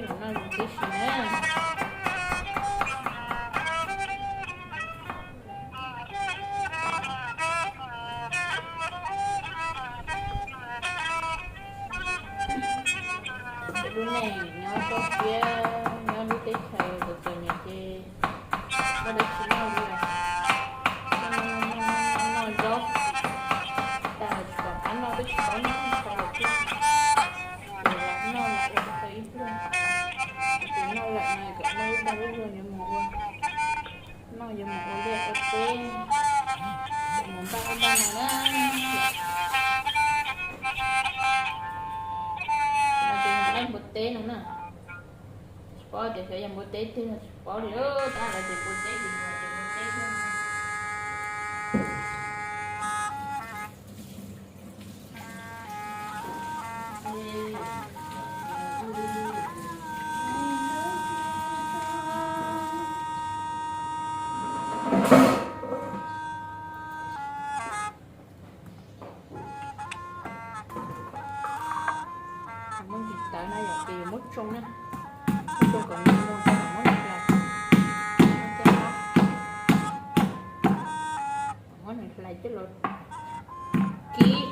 Noj zoo tib si na. Lub neej nyob toj siab nyob lub teb chaws txom txom nyem ces muaj dab tsi noj li os. Noj zaub tag los tsis pom qab noj, twb tsis paub noj qhov twg, ces los noj los ua tau ib pluag. Ces noj lawm no kom noj ib pluag ib pluag yuav mus ua, noj yuav mus ua liaj ua teb, mus npaj ub npaj no na. No ces yog npua teb no na. Tsis paub tias xyov yog npua teb twg no tsis paub li, tab lawv tias npua teb li no ces npua teb xwb. Muab ntsis tawv na yom, ces yuav muab tsoo na, muab tsoo kom nws muag tso mam muab nws hlais. Muab nws hlais coj los kib.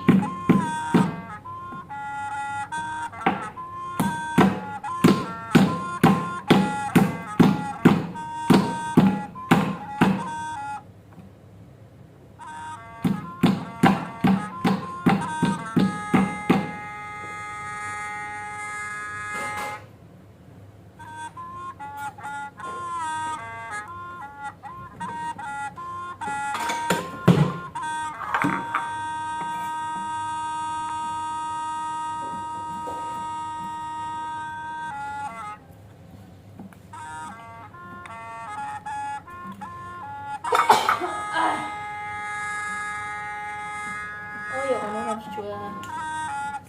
Ua yog qhov no no tsis tshua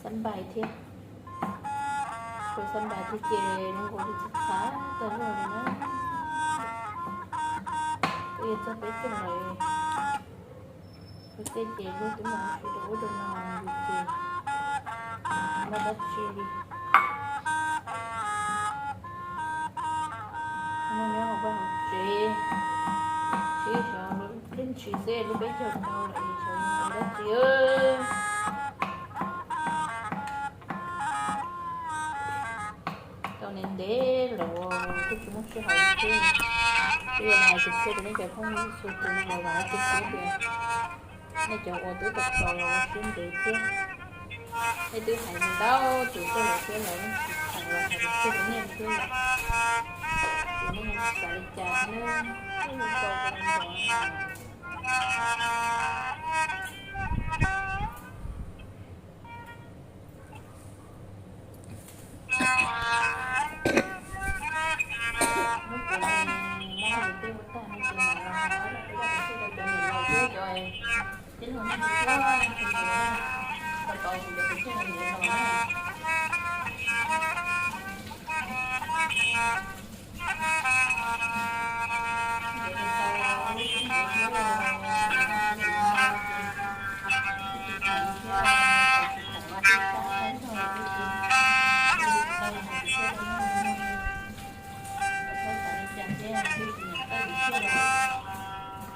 xab npais thiab, tsis tshua xab npais thiab ces zoo nkaus li txhav txhav tag zog li na. Twb yuav txog peb caug lawm. Ua tej ces luag twb mus sib rau ub rau no yus ces muaj dab tsi li. Muaj nyob hauv vaj hauv tsev, sib xyov lub ntsis xwb lub peb caug tau lawm es xyov ua dab tsi. Tau ntev ntev lawm kuj tsis muaj sij hawm li thiab. Twb yog hais kwv txhiaj rau nej cov phooj ywg txhua tus no los vam thiab tias nej cov uas twb tau tau los ua siab ntev thiab. Nej twb hais ntau tus tuaj lawm thiab los yeej tsis txheem los hais kwv txhiaj rau nej thiab lawm. Ces nej tsis xav li cas thiab, nej tau tau nrog Hnub puav leej muab yus tej ua tag no ces mam los hais ib los kwv txhiaj rau cov niam laus thiab cov tij laug neej tsa, tau tau kuv cov kwv txhiaj rau niam laus na.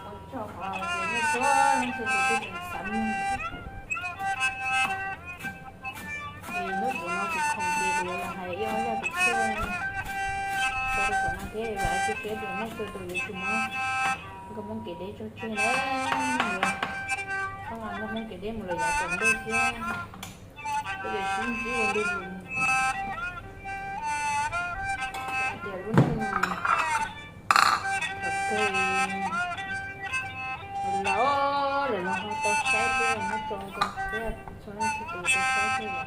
Ua tsaug qhov tias nej txhua leej txhua tus kuj tseem xav mloog. Ces hnub puav no kuv khoom ces kuv yuav los hais ib ob zaj kwv txhiaj tso rau saum no thiab vam thiab cia siab tias nej txhua tus yuav tsis muab nkauj Hmoob kev deb tso tseg na. Yuav thooj nkauj Hmoob kev deb mus lawm yav tom ntej thiab. Kuj yuav sib ntsib ua ntu zus. Hais tias lub neej thaum kawg los lawm los ho tau saib thiab, muab tso rau peb txhua leej txhua tus tau saib thiab.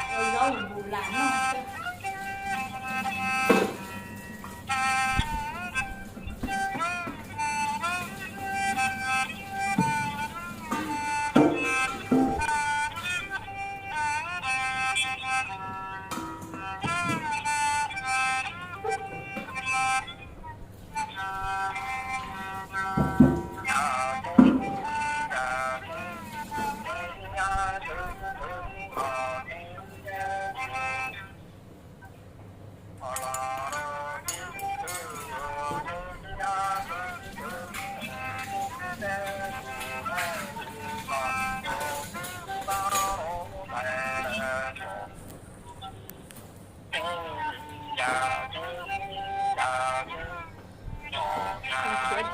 Ces ua zaub mus lam noj.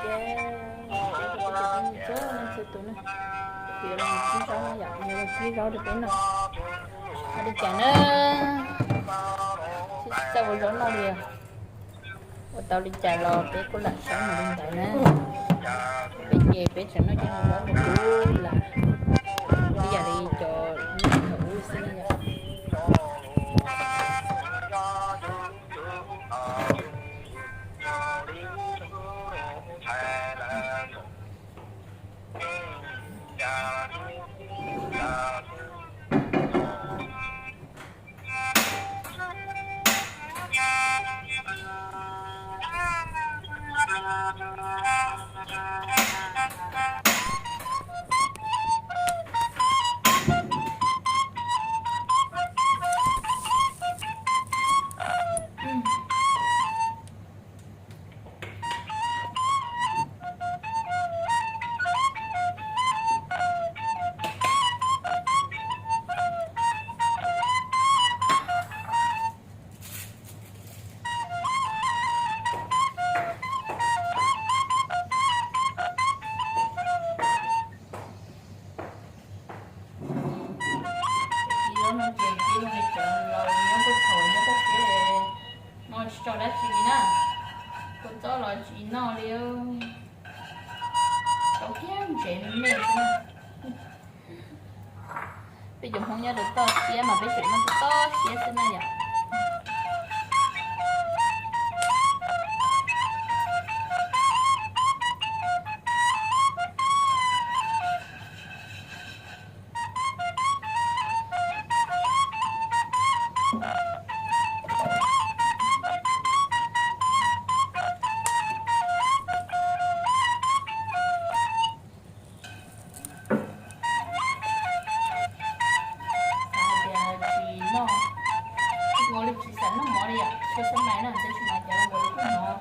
Peb cov phooj ywg txhua leej txhua tus na, kuv yuav los mus tsib zaub no yom, yuav los tsib zaub rau peb noj. Ua li cas na, tsis txawj ua zaub noj li os. Ua tau li cas los peb kuj lam saib mus li ntawd na. Peb ces peb tseem noj cov zaub nws kub lam ib yam li cov thaum ub xwb na yom. Tsis zoo no ces tsis zoo li cov laus nyob puag thaum nyob toj siab no tsis tso dab tsi li na. Kua txob los tsis noj li, tau kiag ntsev me me xwb na. Peb cov Hmoob nyob rau toj siab mas peb tseem noj toj siab xwb na yom. Xav hais tias tsis noj, tsis ua li tsis xav noj mov li yom, tsis xav noj na, tab sis mas cov laus nkaus kuj hnov,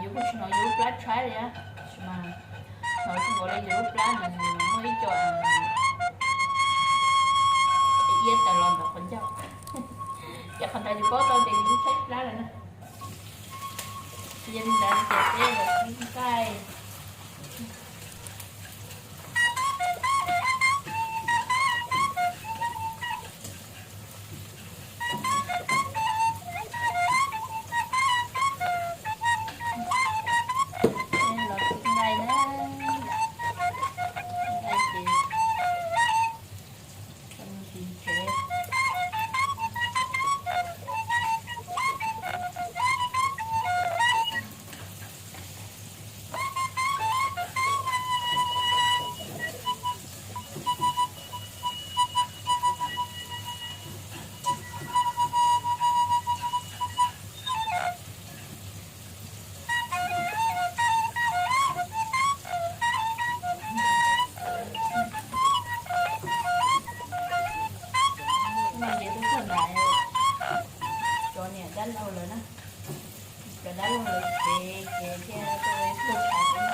yus kuj tsis hnov yus lub plab tshaib li, tab sis mas hnov tsis nkaus li yus lub plab nws muaj ib co iab tawm los ntawm qhov ncauj, ces qhov ntawd yus paub tau tias yus lub tshaib plab lawm na. Yog li ntawd ces peb los sib nqaij. Los sib nqaij na, nqaij ces tsis tsev. Mas ces tuaj txog nram cov niam dab laug lawm na, cov dab laug lawv tsev ces thiaj tuaj tuaj tshav peb.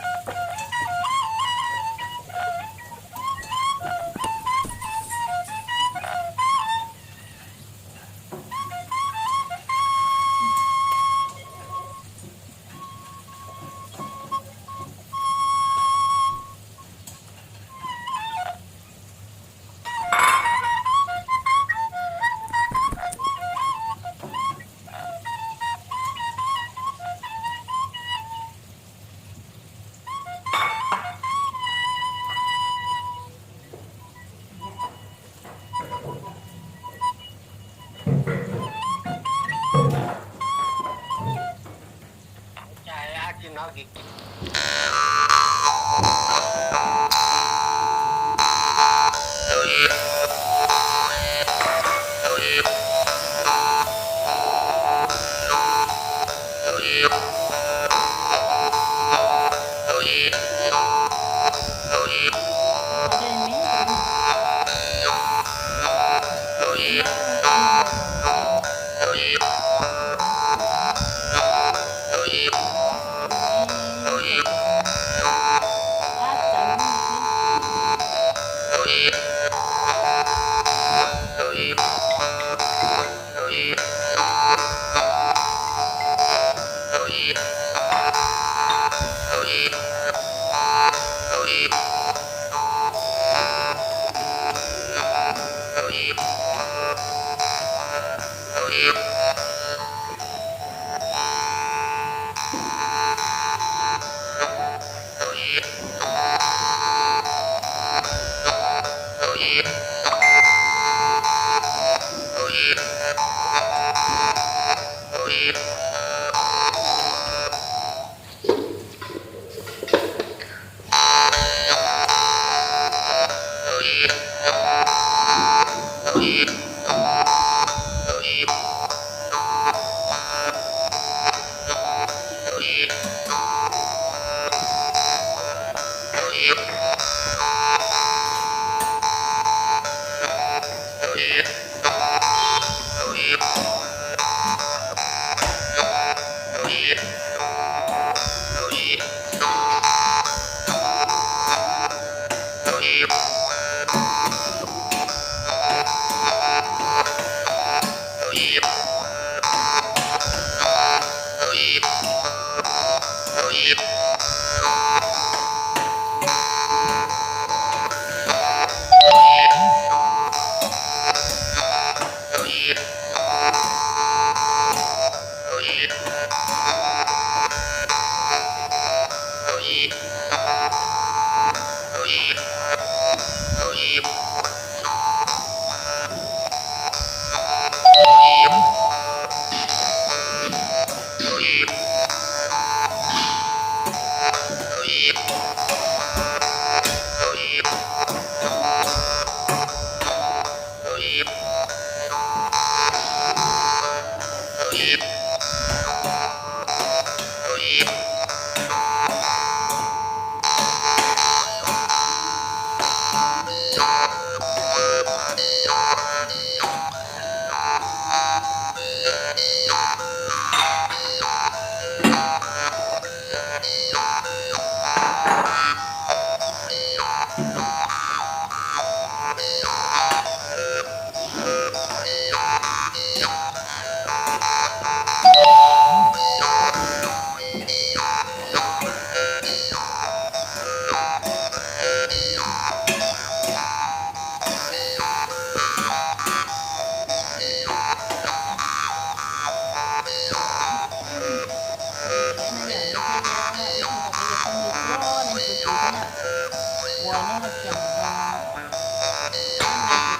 Ua nej los tseem ua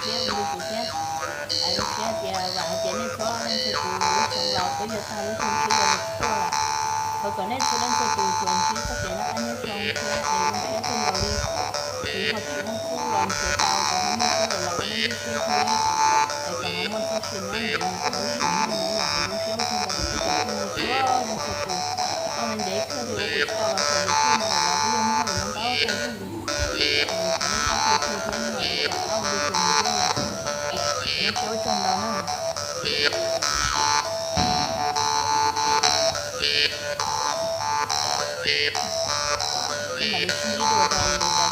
thiab li kuv thiab. Kuv thiab tias vam hais tias nej txhua leej txhua tus lub xyoo los twb yuav tag lub xyoo tshiab los tuaj lawm. Thov kom nej txhua leej txhua tus tsuas ntsib txoj kev noj qab nyob zoo thiab es zoo siab kawg nkaus li. Kuv ho tsis muaj kub los nrhiav tau, kuv ho muaj kub los los ua nej ib tug thiab. Es kom ho muaj txoj sia nyob ntev mus rau lub sim neej no yom, es zoo siab ua tsaug ntau rau peb cov phooj ywg txhua leej txhua tus. Koj ntev ntev kawg li ua kuv tsis tau los saum YouTube no lawm los peb yeej muaj hauj lwm ntau ntau kawg li. Thov nej pab txhawb thiab nej ho ua kom pab ua ntu zus mus thiab yom. Zoo siab ua tsaug ntau na. Peb mam li sib ntsib dua rau lwm zaus.